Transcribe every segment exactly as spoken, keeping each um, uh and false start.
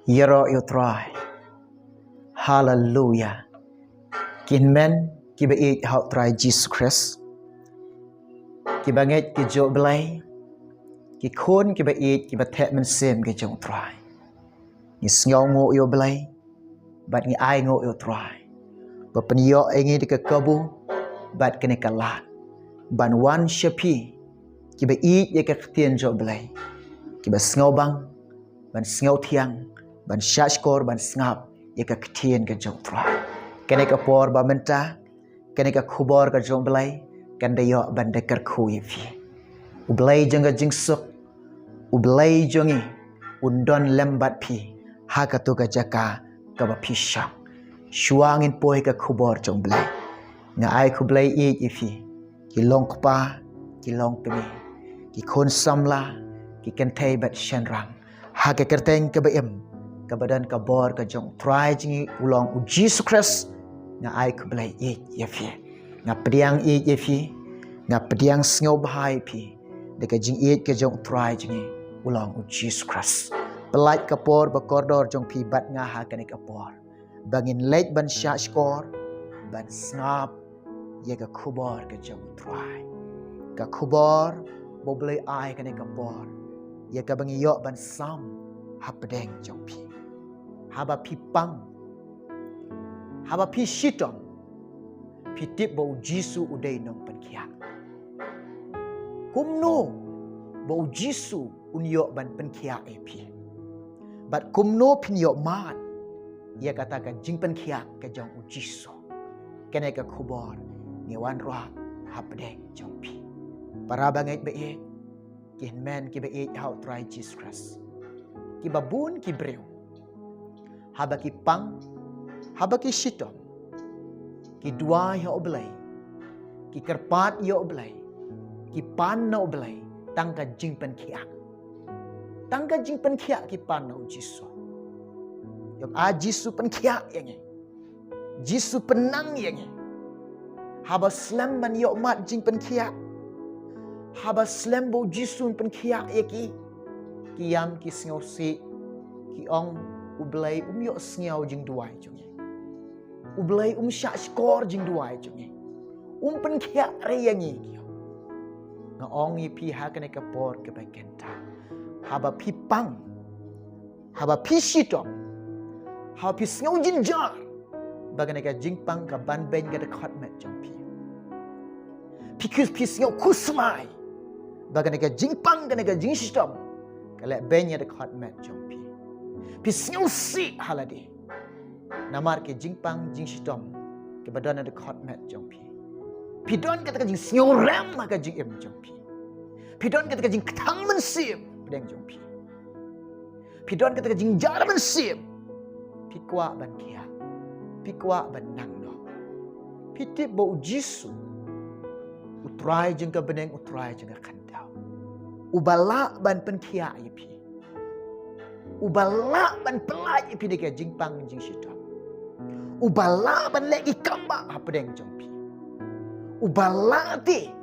Ïaroh ïa u Trai. Haleluya. Ki hynmen kiba ïeit ha u Trai Jisu Khrist, kiba ngeit ki jong u Blei, ki khun kiba ïeit kiba thep mynsiem ki jong u Trai. Ngi sngewnguh ïa u Blei bad ngi ainguh ïa u Trai ba u pynïoh ïa ngi da ka kabu bad kane ka lad ban wan sha phi, kiba ïeit ïa ka ktien jong u Blei, kiba sngewbang ban sngewthiang, ban shahshkor, ban sngap ïa ka ktien ka jong u Trai. Kane ka por ba mynta, kane ka khubor ka jong u Blei kan da ïoh ban da kyrkhu ïa phi. U Blei jong ka jingsuk, u Blei jong ngi, un don lem bad phi ha kato ka jaka kaba phi shong. Shuwa ngin poi ha ka khubor jong u Blei, nga ai khublei ïeit ïa phi, ki long kpa, ki long kmie, ki khun samla, ki kynthei bad shynrang, ha ka kyrteng kaba im, kaba don ka bor ka jong u Trai jong ngi u long u Jisu Khrist. Nga ai khublei ïeit ïa phi, nga pdiang ïeit ïa phi, nga pdiang sngewbha ïa phi da ka jingïeit ka jong u Trai jong ngi u long u Jisu Khrist. Pyllait ka por ba kordor jong phi bad nga ha kane ka por, ba ngin leit ban shahshkor, ban sngap ïa ka khubor ka jong u Trai. Ka khubor ba u Blei ai kane ka por ïa kaba ngi ïoh ban sam hapdeng jong phi. Haba phi pang, haba phi shitom, phi tip ba u Jisu u dei nongpynkhiah. Kumno ba u Jisu un ïoh ban pynkhiah ïa phi? Bad kumno phin ïoh mad ïa kata ka jingpynkhiah ka jong u Jisu? Kane ka khubor ngi wanrah hapdeng jong phi. Para bangeit ba ïeit, ki hynmen kiba ïeit ha u Trai Jisu Khrist, kiba bun ki briew, haba ki pang, haba ki shitom, ki duwai ha u Blei, ki kyrpad ïa u Blei, ki pan na u Blei, tang ka jingpynkhiah. Tang ka jingpynkhiah ki pan na u Jisu. Ïoh, a Jisu pynkhiah ïa ngi. Jisu pynnang ïa ngi. Haba slem ban ïoh mad jingpynkhiah, haba slem ba u Jisu un pynkhiah ïa ki, ki ïam ki sngewsih, ki ong, u Blei um ïohsngew jingduwai jong ngi. U Blei um shahshkor jingduwai jong ngi. Um pynkhiah re ïa ngi, ki ong. Nga ong ïa phi ha kane ka por kaba kynta, haba phi pang, haba phi shitom, haba phi sngew jynjar ba kane ka jingpang ka ban beiñ ka dkhot met jong phi. Phi khuslai, phi sngew khuslai ba kane ka jingpang, kane ka jingshitom ka leh beiñ ka dkhot met jong phi. Phi sngewsih ha lade namar ka jingpang jingshitom kaba don ha dkhot met jong phi. Phi don kata ka jingsngewrem ha ka jingim jong phi. Phi don kata ka jingkthang mynsiem hapdeng jong phi. Phi don kata ka jingjar mynsiem. Phi kwah ban khiah, phi kwah ban nang noh. Phi tip ba u Jisu, u Trai jong ka bneng, u Trai jong ka khyndew, uba lah ban pynkhiah ïa phi, uba lah ban pyllait ïa phi da ka jingpang jingshitom, uba lah ban leh ki kambah hapdeng jong phi, uba lah te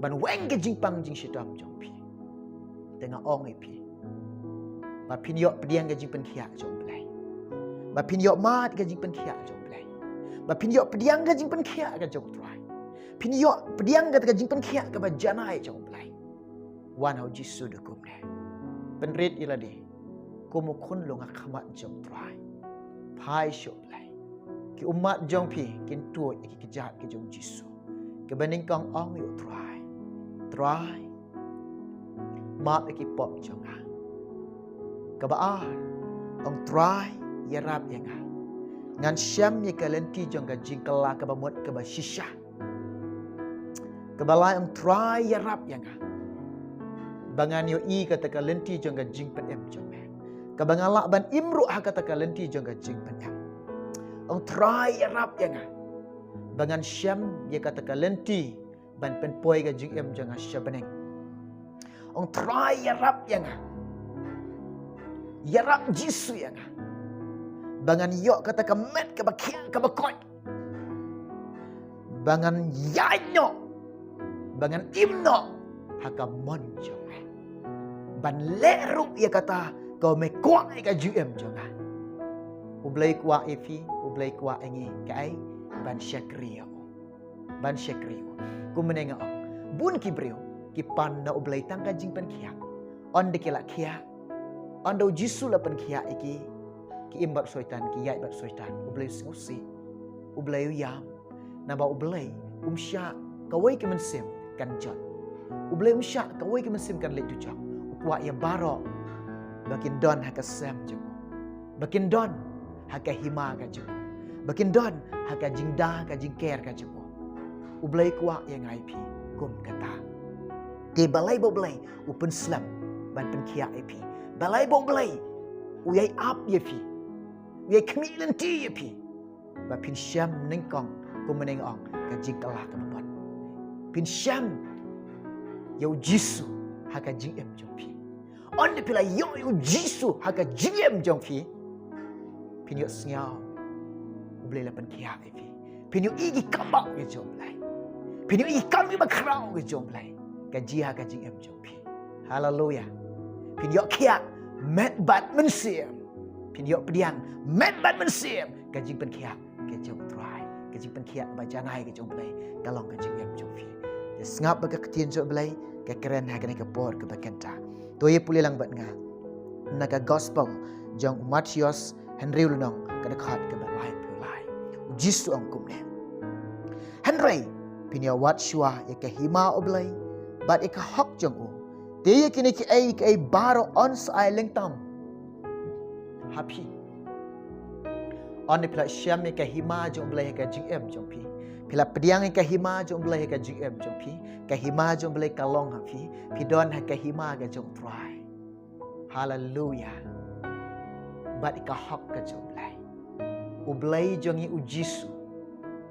ban weng ka jingpang jingshitom jong phi. Te nga ong ïa phi, ba phin ïoh pdiang ka jingpynkhiah jong u Blei, ba phin ïoh mad ka jingpynkhiah jong u Blei, ba phin ïoh pdiang ka jingpynkhiah ka jong u Trai, phin ïoh pdiang ka jingpynkhiah kaba janai jong u Blei. Wan ha u Jisu da kumne. Pynrit ïa lade kum u khunlung ha khmat jong u Trai. Phai sha u Blei. Ki ummat jong phi kin tuid ïa ki kjat ki jong u Jisu. Kaba nyngkong, ong ïa u Trai, Trai, map ïa ki pop jong nga. Kaba ar, ong, Trai, ïarap ïa nga, ngan shem ïa ka lynti jong ka jingkylla kaba mut kaba shisha. Kaba lai, ong, Trai, ïarap ïa nga ba ngan ïohi kata ka lynti jong ka jingpynim jong me, kaba nga lah ban im ruh ha kata ka lynti jong ka jingpynim. Ong, Trai, ïarap ïa nga ba ngan shem ïa kata ka lynti ban pynpoi ka jingim jong nga sha bneng. Ong, Trai, ïarap ïa nga, ïarap Jisu ïa nga ba ngan ïoh kata ka met kaba khiah kaba koit, ba ngan ïaid noh, ba ngan im noh ha ka mon jong me, ban leh ruh ïa kata Ko me kwah ïa ka jingim jong nga. U Blei kwah ïa phi, U Blei kwah ïa ngi, kaei, ban shakri ïa u. Ban shakri ïa u. Kumne nga ong, bun ki briew ki pan na U Blei tang ka jingpynkhiah. Ynda ki la khiah, ynda U Jisu la pynkhiah ïa ki, ki im bad Soitan, ki ïaid bad Soitan. U Blei u sngewsih, U Blei u ïam. Naba U Blei um shah kawei ka mynsiem kan jot. U Blei um shah kawei ka mynsiem kan leit dujok. U kwah ïa baroh ba kin don ha ka sem jong u, ba kin don ha ka hima ka jong u, ba kin don ha ka jingda ka jingker ka jong u. U Blei kwah ïa nga ïa phi kum kata. Te balei ba U Blei u pynslem ban pynkhiah ïa phi? Balei ba U Blei u ïai ap ïa phi, u ïai khmih lynti ïa phi, ba phin shem nyngkong, kumne nga ong, ka jingkylla kaba bud? Phin shem ïa U Jisu ha ka jingim jong phi. Ynda phi la ïoh ïa U Jisu ha ka jingim jong phi, phin ïohsngew U Blei la pynkhiah ïa phi. Phin ïohi ki kam bakhraw ka jong U Blei. Phin ïohi ki kam bakhraw ka jong U Blei, ka jia ha ka jingim jong phi. Haleluya. Phin ïoh khiah met bad mynsiem. Phin ïoh pdiang met bad mynsiem ka jingpynkhiah ka jong U Trai, ka jingpynkhiah ba janai ka jong U Blei ka long ka jingim jong phi. Te sngap ba ka ktien jong U Blei ka kren ha kane ka por kaba kynta. To ïa pule lang bad nga na ka gospel jong u Mathaios, hynriew lynnong, ka dkhot kaba laiphew lai. U Jisu ong kumne: Hynrei phin ïa wad shuwa ïa ka hima U Blei bad ïa ka hok jong u, te ïa kine kiei kiei baroh yn sa ai lyngtam ha phi. Ynda phi la shem ïa ka hima jong U Blei ha ka jingim jong phi, phi la pdiang ïa ka hima jong U Blei ha ka jingim jong phi, ka hima jong U Blei ka long ha phi, phi don ha ka hima ka jong U Trai. Haleluya. Bad ïa ka hok ka jong U Blei. U Blei jong ngi U Jisu,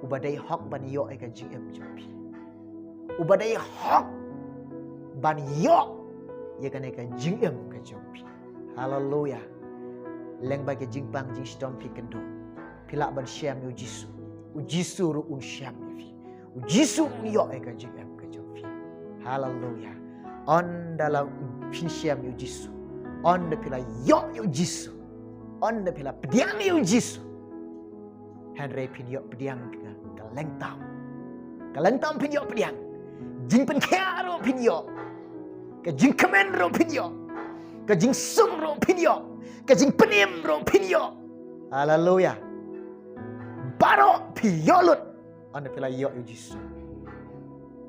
uba dei hok ban ïoh ïa ka jingim jong phi, uba dei hok ban ïoh ïa kane ka jingim ka jong phi. Haleluya. Lyngba ka jingpang jingshitom phi kynduh, phi lah ban shem ïa U Jisu. U Jisu ruh un shem ïa phi. U Jisu un ïoh ïa ka jingim ka jong phi. Haleluya. Ynda la phin shem ïa U Jisu, ynda phi la ïoh ïa U Jisu, ynda phi la pdiang ïa U Jisu, hynrei phin ïoh pdiang ka, ka lyngtam. Ka lyngtam phin ïoh pdiang. Jingpynkhiah ruh phin ïoh. Ka jingkmen ruh phin ïoh. Ka jingsuk ruh phin ïoh. Ka jingpynim ruh phin ïoh. Haleluya. Baroh phi ïoh lut ynda phi la ïoh ïa U Jisu.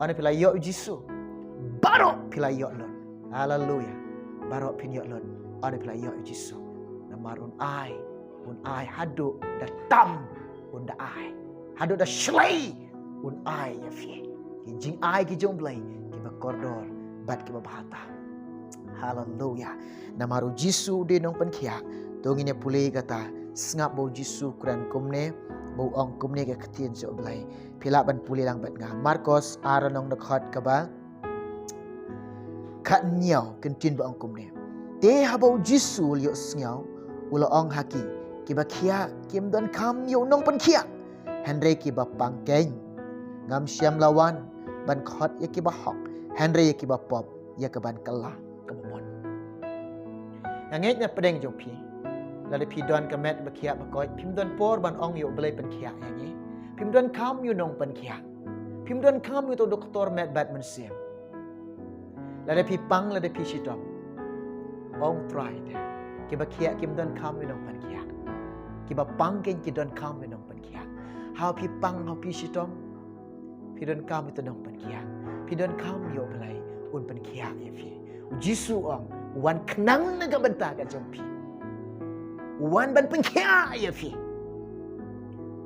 Ynda phi la ïoh ïa U Jisu, baroh phi la ïoh lut. Haleluya. Baroh phin ïoh lut ynda phi la ïoh ïa U Jisu. Namar un ai, un ai haduh da tam un da ai, haduh da shlei un ai ïa phi. Ki jingai ki jong U Blei kiba kordor bad kiba bha tam. Haleluya. Namar U Jisu u dei u nongpynkhiah. To ngin ïa pule kata, sngap ba U Jisu u kren kumne, ba u ong kumne ka ktien jong U Blei. Phi lah ban pule lang bad nga. Markos ar lynnong, dkhot kaba khathynñiew, ka ktien ba ong kumne: Te haba U Jisu u la ïohsngew, u la ong ha ki: Kiba khiah kim donkam ïa u nongpynkhiah, hynrei kiba pang keiñ. Ngam shym la wan ban khot ïa kiba hok, hynrei ïa kiba pop, ïa kaban kylla kaba bud. Nga ngeit na pdeng jong phi, lada phi don ka met ba khiah ba koit, phim don por ban ong ïa U Blei pynkhiah ïa ngi. Phim donkam ïa u nongpynkhiah. Phim donkam ïa uto u doktor met bad mynsiem. Lada phi pang, lada phi shitom, ong Trai te, kiba khiah kim donkam ïa u nongpynkhiah. Kiba pang keiñ ki donkam ïa u nongpynkhiah. Haba phi pang, haba phi shitom, phi donkam ïa uto u nongpynkhiah. Phi donkam ïa U Blei un pynkhiah ïa phi. U Jisu u ong, u wan khnang na ka bynta ka jong phi. U wan ban pynkhiah ïa phi.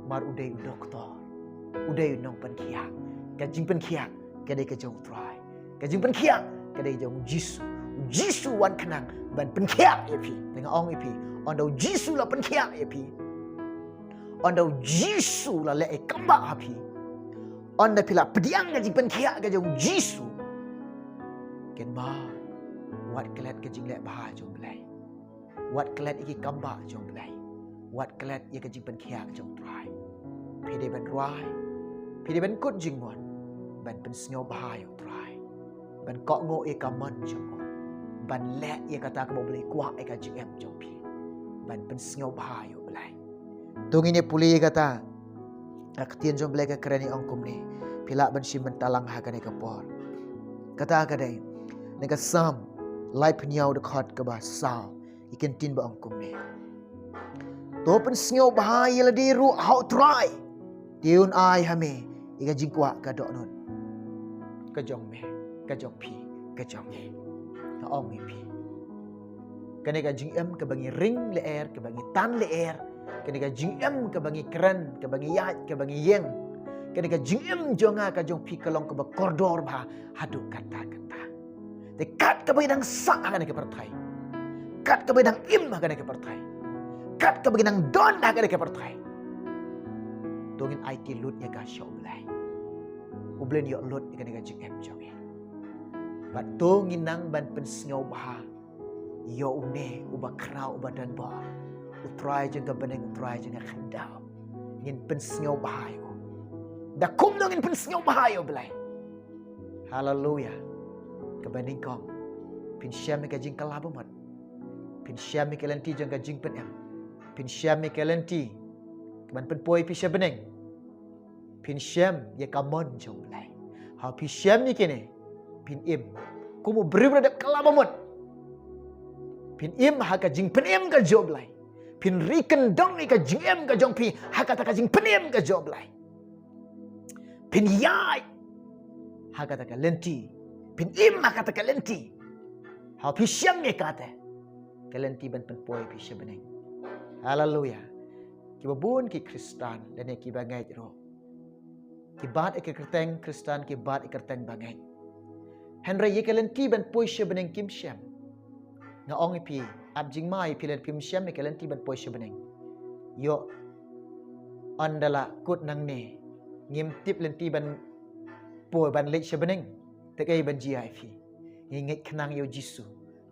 Namar u dei u doktor, u dei u nongpynkhiah. Ka jingpynkhiah ka dei ka jong U Trai. Ka jingpynkhiah ka dei jong U Jisu. U Jisu u wan khnang ban pynkhiah ïa phi. Te nga ong ïa phi, ynda U Jisu u la pynkhiah ïa phi, ynda U Jisu u la leh ïa ka kam bah ha phi, ynda phi la pdiang ka jingpynkhiah ka jong U Jisu, kynmaw, wat klet ka jingleh bha jong U Blei. Wat klet ïa ki kam bah jong U Blei. Wat klet ïa ka jingpynkhiah jong U Trai. Phi dei ban rwai, phi dei ban kut jingmut ban pynsngewbha ïa U Trai, ban kohnguh ïa ka mon jong u, ban leh ïa kata kaba U Blei u kwah ïa ka jingim jong phi. Ban pynsngewbha ïa U Blei. To ngin ïa pule ïa kata. Ka ktien jong U Blei ka kren ïa ong kumne. Phi lah ban shim bynta lang ha kane ka por. Kata ka dei na ka Salm laiphew hynñiew dkhot kaba saw. Ïa ka ktien ba ong kumne. To pynsngewbha ïa lade ruh ha U Trai. Te un ai ha me ïa ka jingkwah ka dohnud ka jong me, ka jong phi, ka jong ngi. Nga ong ïa phi. Kane ka jingim kaba ngi ring lyer, kaba ngi tan lyer, kane ka jingim kaba ngi kren, kaba ngi ïaid, kaba ngi ïeng, kane ka jingim jong nga ka jong phi ka long kaba kordor bha haduh katta katta. Te kat kaba ngi dang sah ha kane ka pyrthei, kat kaba ngi dang im ha kane ka pyrthei, kat kaba ngi dang don ha kane ka pyrthei, to ngin aiti lut ïa ka sha U Blei. U Blei un ïoh lut ïa kane ka jingim jong ngi. Bad to ngin nang ban pynsngewbha ïa une uba khraw, uba don bor, U Trai jong ka bneng, U Trai jong ka khyndew. Ngin pynsngewbha ïa u. Da kumno ngin pynsngewbha ïa U Blei? Haleluya. Kaba nyngkong, phin shem ïa ka jingkylla bamut. Phin shem ïa ka lynti jong ka jingpynim. Phin shem ïa ka lynti kaban pynpoi phi sha bneng. Phin shem ïa ka mon jong U Blei. Ha phi shem ïa kine, phin im kum u briew ba dep kylla bamut. Phin im ha ka jingpynim ka jong U Blei. Phin ri kyndong ïa ka jingim ka jong phi ha kata ka jingpynim ka jong U Blei. Phin ïaid ha kata ka lynti. Phin im ha kata ka lynti. Ha phi shem ïa kata ka lynti ban pynpoi phi sha bneng. Haleluya. Kiba bun ki Khristan lane kiba ngeit ruh, ki bat ïa ka kyrteng Khristan, ki bat ïa ka kyrteng bangeit. Hynrei ïa ka lynti ban poi sha bneng kim shem. Nga ong ïa phi, ap jingma ïa phi lada phim shem ïa ka lynti ban poi sha bneng. Ïoh, ynda la kut nangne, ngim tip lynti ban poi ban leit sha bneng. Te kaei ban jia ïa phi? Ngi ngeit khnang ïa U Jisu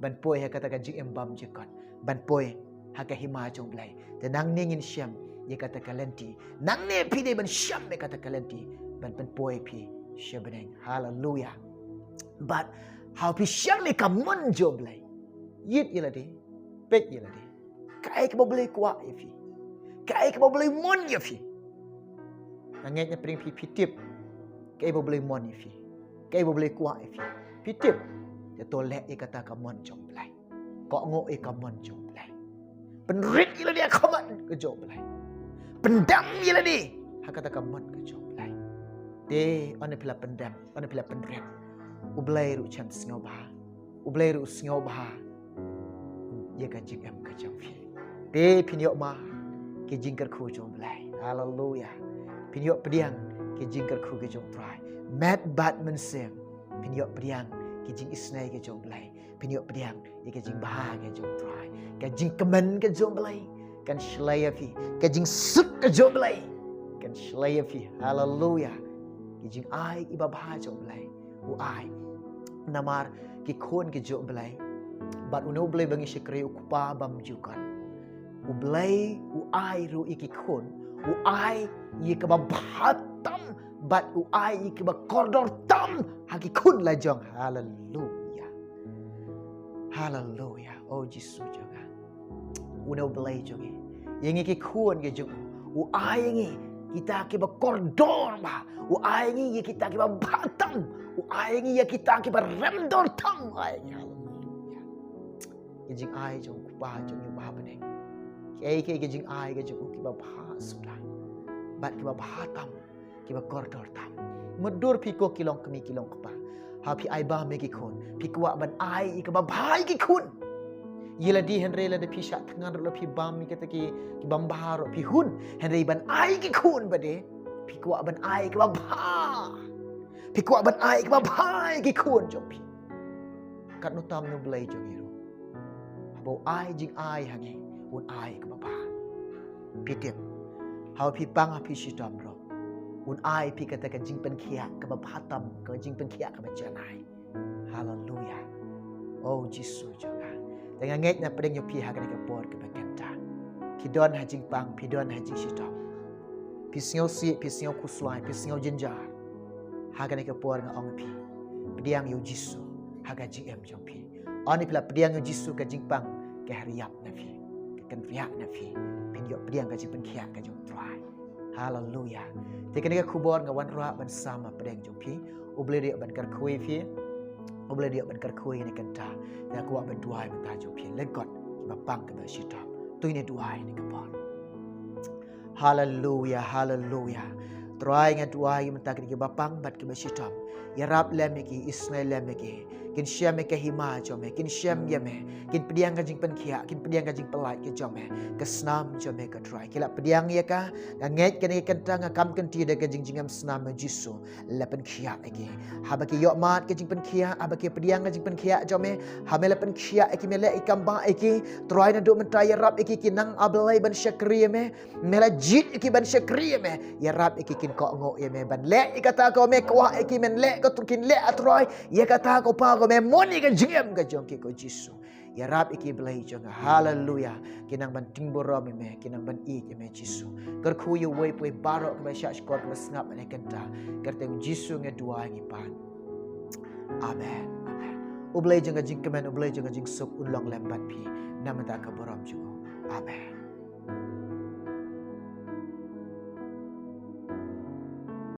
ban poi ha kata ka jingim bymjukut, ban poi ha ka hima jong U Blei. Te nangne ngin shem ïa kata ka lynti. Nangne phi dei ban shem ïa kata ka lynti ban pynpoi phi sha bneng. Haleluya. Bad ha phi shem ïa ka mon jong U Blei, ïit ïa lade, peit ïa lade. Kaei kaba U Blei u kwah ïa phi? Kaei kaba U Blei u mon ïa phi? Nga ngeit na pdeng phi, phi tip kaei ba U Blei u mon ïa phi, kaei ba U Blei u kwah ïa phi. Phi tip. Te to leh ïa kata ka mon jong U Blei. Kohnguh ïa ka mon jong U Blei. Pynrit ïa lade ha khmat ka jong U Blei. Pyndem ïa lade ha kata ka mon ka jong U Blei. Te ynda phi la pyndem, ynda phi la pynrit, U Blei ruh u sngewbha. U Blei ruh u sngewbha ïa ka jingim ka jong phi. Te phin ïoh mad ki jingkyrkhu jong U Blei. Haleluya. Phin ïoh pdiang ki jingkyrkhu ki jong U Trai. Met bad mynsiem phin ïoh pdiang ki jingisynei ki jong U Blei. Phin ïoh pdiang ïa ka jingbha ka jong U Trai. Ka jingkmen ka jong U Blei kan shlei ïa phi. Ka jingsuk ka jong U Blei kan shlei ïa phi. Haleluya. Ki jingai iba bha jong U Blei u ai. Namar ki khun ki jong U Blei. Bad une U Blei ba ngi shakri u Kpa bymjukut. U Blei u ai ruh ïa ki khun, u ai ïa kaba bha tam, bad u ai ïa kaba kordor tam ha ki khun la jong. Haleluya. Haleluya. O Jisu jong nga. Une U Blei jong ngi. Ïa ngi ki khun ki jong u, u ai ïa ngi kita kiba kordor bha. U ai ïa ngi ïa kita kiba bha tam. U ai ïa ngi ïa kita kiba rem dor tam. U ai ïa ngi. Haleluya. Ki jingai jong u Kpa jong ngi uba ha bneng. Kiei kiei ki jingai ki jong u kiba bha suda bad kiba bha tam, kiba kordor tam. Mutdur phi ko ki long kmie ki long kpa, ha phi ai bam ïa ki khun, phi kwah ban ai ïa kaba bha ïa ki khun. Ïa lade hynrei lada phi shah thngan ruh, lada phi bam ïa kita ki, ki bym bha ruh phi hun. Hynrei ban ai ïa ki khun ba dei, phi kwah ban ai ïa kaba bha. Phi kwah ban ai ïa kaba bha ïa ki khun jong phi. Katno tam une U Blei jong ngi ruh, haba u ai jingai ha ngi, un ai kaba bha. Phi tip, haba phi pang, haba phi shitom ruh, un ai phi kata ka jingpynkhiah kaba bha tam, ka jingpynkhiah kaba janai. Haleluya. O Jisu jong nga. Te nga ngeit na pdeng ïa phi ha kane ka por kaba kynta. Phi don ha jingpang, phi don ha jingshitom. Phi sngewsih, phi sngew khuslai, phi sngew jynjar. Ha kane ka por nga ong ïa phi, pdiang ïa u Jisu. ha ka jingim jong phi. Hynrei phi la pdiang ïa u Jisu, ka jingpang ka hariap na phi, ka kynriah na phi. Phin ïoh pdiang ka jingpynkhiah ka jong u Trai. Haleluya. Te kane ka khubor nga wanrah ban sam hapdeng jong phi. U Blei u dei ban kyrkhu ïa phi. U Blei u dei ban kyrkhu ïa kane ka kynta. Nga kwah ban duwai mynta jong phi, leh kot kiba pang kiba shitom. To ngin duwai ha kane ka por. Haleluya, haleluya. Trai, nga duwai mynta ïa kine kiba pang bad kiba shitom. Ïarap lem ïa ki, isynei lem ïa ki. Kin shem ïa ka hima jong me, kin shem ïa me, kin pdiang ka jingpynkhiah, kin pdiang ka jingpyllait ka jong me. Ka snam jong me ko Trai, ki la pdiang ïa ka. Nga ngeit kane ka kynta nga kam kynti da ka jingjngem snam ïa u Jisu. La pynkhiah ïa ki. Haba ki ïoh mad ka jingpynkhiah, haba ki pdiang ka jingpynkhiah jong me, ha me la pynkhiah ïa ki, me leh ïa ki, kam bah ïa ki. Trai, naduh mynta ïarap ïa ki, ki nang, A Blei, ban shakri ïa me. Me la jied ïa ki ban shakri ïa me. Ïarap ïa ki kin kohnguh ïa me ban leh ïa kata ko me kwah ïa ki men leh, ko kin leh, A Trai, ïa kata ko pa ko me mon ïa ka jingim ka jong ki ko Jisu. Ïarap ïa ki Blei jong nga. Haleluya. Ki nang ban tieng burom ïa me, ki nang ban ïeit ïa me Jisu. Kyrkhu ïa uwei pa uwei baroh kiba shah shkor, kiba sngap ha kane ka kynta. Kyrteng Jisu nga duwai, ngi pan. Amen. Amen. U Blei jong ka jingkmen, U Blei jong ka jingsuk un long lem bad phi na ka bynta ka burom jong u. Amen.